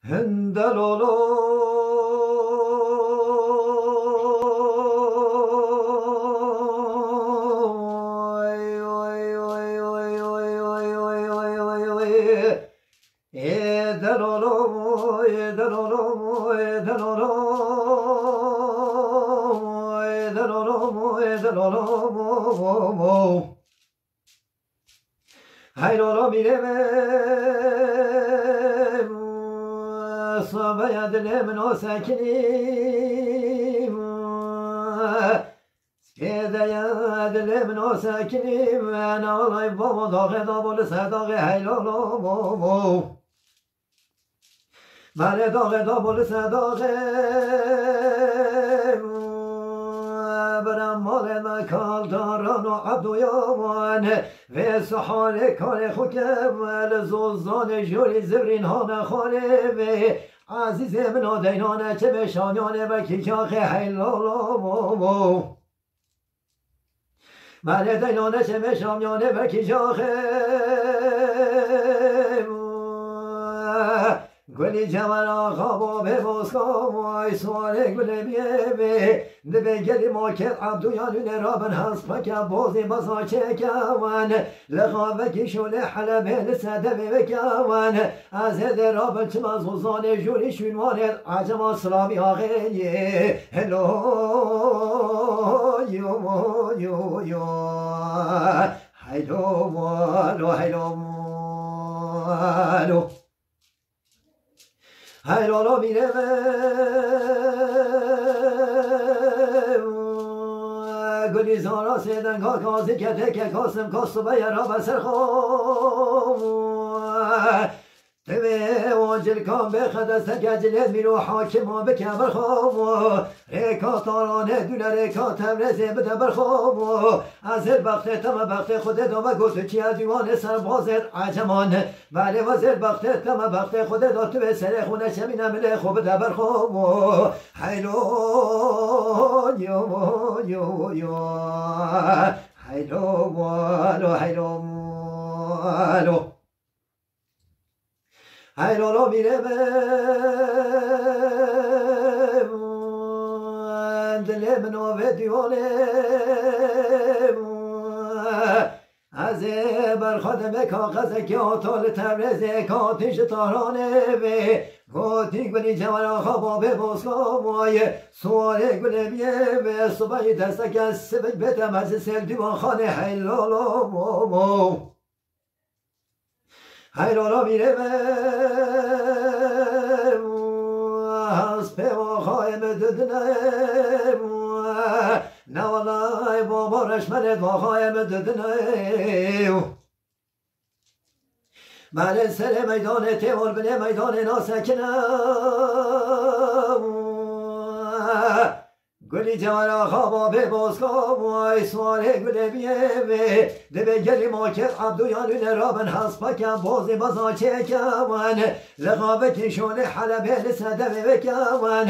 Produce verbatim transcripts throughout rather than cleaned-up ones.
Hinde lolo. Ê delolo, ê delolo, ê delolo, ê delolo, ê delolo. Hey lolo mîrê min, sobeya dilê min o sekinî. Spêdeya dilê min o sekinî, nalay bavo daxê dabo li ser daxê hey lolo. Mare daxê dabo li ser daxê. Bira malê me kaldaran û ebdoya wan. Vê siharê karê xwe ke li zozanê jorî zivrîn hane xwarê vê. Ezîzê min o deynane çi vê şanyanê vekî caxê hey lolo. Mare deynane çi vê şanyanê vekî caxê. Gulî cewera xabo bê boska vay suarê gulê biyê bê. Dibê gelî makêt Ebdû ya nûnê rabin hespeke bozî baza çêke wan. Li xavekî şûlê Helebê li sedevê weke wan. Ez hêdê rabin çima zozanê jûrî şûn wanê ecema silavî axê yê. Helo yo yo yo. Heylo walo heylo walo. Hey lolo mîrê min, gulî zara sêdenga gazî ketê ke kasim ka subeye rabe ser xwe. Divê wan cilkan bêxe desteke cilêt mîro hakima bike ber xwe. Rêka taranê dûne rêka Tewrêzê bide ber xwe. Ez hêl bextê te me bextê Xwedê da me got tu çiye dîwanê serbazê eceman. Belê we zêr bextê te me bextê Xwedê da tu vê serê xwe neçemîne milê xwe bide ber xwe. Heylo yo yo yo. Heylo walo heylo walo. Hey lolo mîrê min, dilê min o vê dîwanê. Ez ê berxwe demê kaxezekê oto li Tewrêzê katî ji Tahranê vê. Gotî gulî cewera xwe babê boska vayê. Suwarê gulê biyê vê. Subeyî desteke sivik bête meclisê li dîwanxanê hey lolo. Hey lolo mîrê min, hespê vaxayê min didine. Ne welay baba reşmenê vaxayê min didine. Belê serê meydanê tê ol binê meydanê nasekine. Gulî cewera xaba bê boska vay suarê gulê biyê vê. Dibê gelî makêt Ebdû ya nûne rabin hespeke bozî baza çêke wan. Li xavekî şûlê Helebê li sedevê weke wan.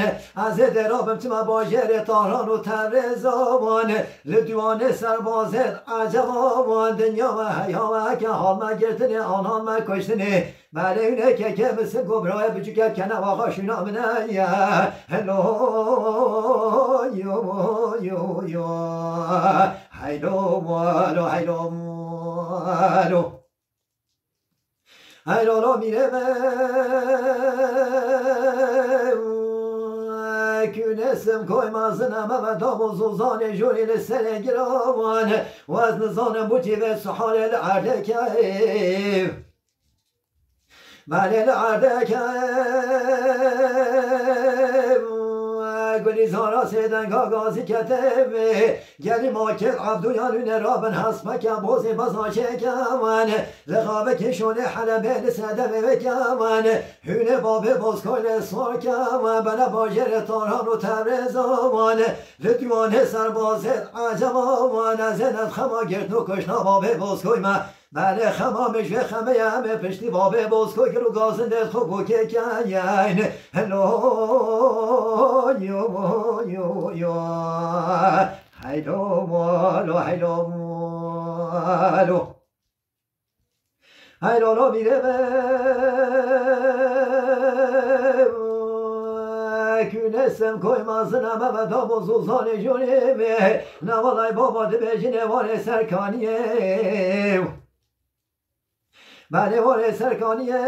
Ez ê dê rabim çima bajêrê Tahran û Tewrêza wan. Li dîwanê serbazê eceba wan. Dinya we heya we heke hal me girtinê anan me kuştinê. Belê wî nekeke misin ku birayê biçûke kene waxa şûna min e ye. Helo yo yo yo. Heylo walo heylo walo. Heylo lo mîrê min. Kûnesim koyma zina me ve dabo zozanê jûrî li serê girawan. Wez nizanim bûtî ve suhalê li erdekê. Belê li erdeke gulîzara sêdenga gazî ketê vê. Gelî makêt Ebdû ya nûne rabin hespeke bozê baza çêke wan. Li xavekê şonê Helebê li sedevê weke wan. Hûnê babê Bozkoy lê sorke wan. Bene bajêrê Tarhan û Tevrêza wan. Li dîwanê serbazê eceba wan. Ez ê ned xema girtin û kuşna babê Bozkoy me. Belê xema min ji vê xemê ye, em ê piştî babê Bozkoy gir û gazin dê xwe bokê keyin. Helo yo yo yo. Heylo walo heylo walo. Heylo lo mîrê min. Nesim koyma zina me ve dabo zuzanê jûrê me. Ne walay baba dibêjine warê serkaniyê. Belê warê serkaniyê.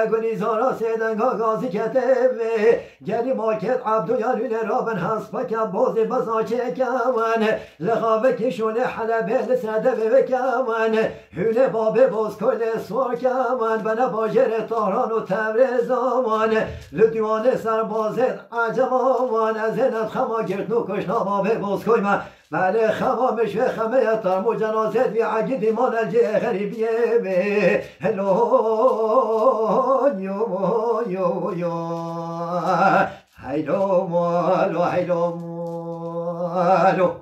Gulîzara sêdenga gazî kete vê. Gerî maket Abdû ya lûle rabin hespeke bozê beza çêkewin. Li xavekî şûnê Helebê li sedevê vekewin. Hûnê babê Bozkoy lê sor kewin. Bene bajêrê Tahran û Tevrêza wan. Li dîwanê serbazê Ecema wan. Ez ê net xema girtin û kuşna babê Bozkoy me. Belê xema min ji vê xemê ye tam û cenazê vî egîdî man el cihê xerîbiyê bê. Helo yo yo yo. Heylo malo, heylo malo.